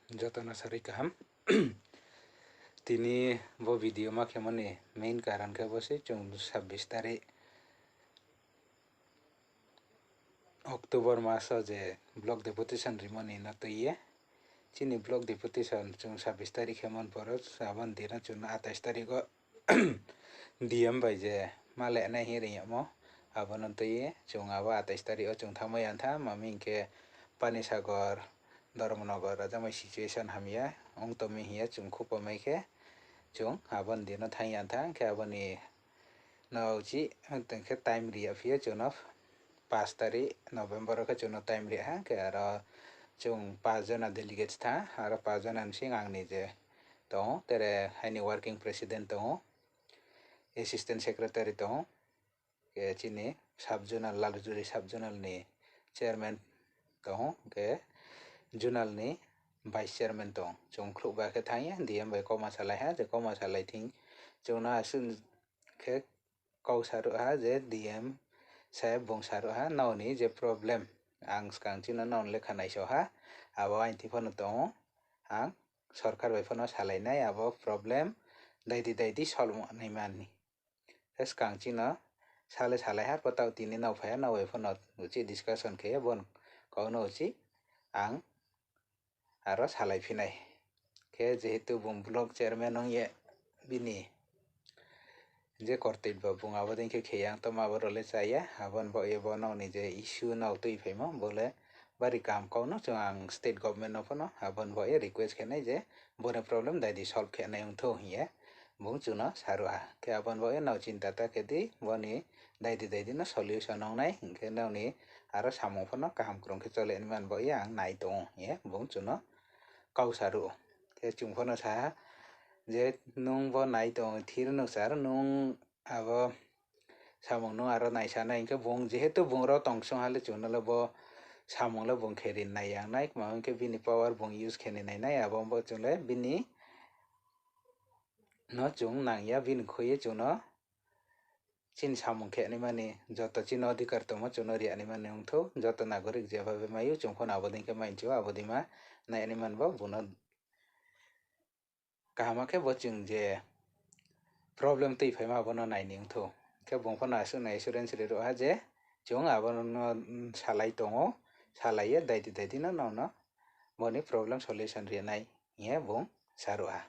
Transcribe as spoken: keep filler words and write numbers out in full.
Joto no sarui kaham. Tini bo video ma khemo ni main karon khe bo se chung sabbish tarikh October mas o je block deputation rimo ni no tui ye, chini block deputation chung sabbish tarikh khe mon poro, abo ni din no chung no atais tarikh o D M bai je ma le nai hing ring yagmo, abo no tui ye chung abo atais tarikh o chung thanngmai ya tha, ma hing khe Panisagar, Dharmanagar rajamai situation hamya ong tong mi hing ye chung khupamai khe, chung abo ni din no thanng ya tha, khe abo ni no uchih tong khe time ri ya phi ye chung no paanch tarikh November o khe chung no time ri ha, khe aro chung paanch jona delegates tha, aro paanch jona ni sing ang ni je tong ou, tere aini working president tong ou, assistant secretary tong ou, khe chini sub zonal, Lalujuri sub zonal ni chairman tong ou, khe zonal ni vice chairman tong ou. Chung khrouhba khe thanng ye D M bai kauma salai ha, je kauma salai thing chung no asuh khe kau saruh ha je D M se bung saruh ha, nrao ni je problem, ang skang chini no nrao ni lekha naisao ha, abo aini thing pho no tong ou, ang sorkar bai pho no salai nai, abo problem dai di dai di solve nai man ni. Khe skang chini no sa le salai ha, arphuh taoh tini nrao phai ha, nrao bai pho no uchih discussion khe ye bo kau no uchih ang aro salai phi nai. Khe jehetu bung block chairman ong ye bini je kortobbo bung abo dei khe khe ya, ang tongma abo rao le chá ya, abo ni baoh ye bo nrao ni je issue nrao tuiphaimo bo le bari kaham kau no chung ang state government no pho no abo ni baoh ye request khe nai je bo ni problem dai di solve khe nai ong thou hing ye bung chung no saruh ha. Khe abo ni baoh ye nrao chinta ta khe di, bo ni dai di dai di no solution ong nai, hing khe nrao ni aro samung pho no kaham krung khe chole nai man baoh ye ang nai tong ou hing ye bung chung no kau saruh ou. Khe chung pho no sa ha je nung bo nai tong ou, thir nung sir, nung abo samung nung aro naisa nai hing khe bung jehetu bung ro tongsong ha le chung no le bo samung le bung khe ri nai ya nai, kma hing khe bini power bung use khe ni nai nai, abo bo chung le bini no chung nang ya, bini khui ye chung no chini samung khe nai mani, joto chini odhikar tongmo chung no ri nai mani ong thou, joto nagorik jeba be mai ou, chung pho no abo dei khe mai chu, abo dei ma nai nai man bo bung no kaham khe bo chung je problem tuiphaima abo no nai ni ong thou. Khe bung pho no asuh nai assurance ri ruh ha je chung abo no salai tong ou, salai ye dai di dai di no nrao no bo ni problem solution ri nai hing ye bung saruh ha.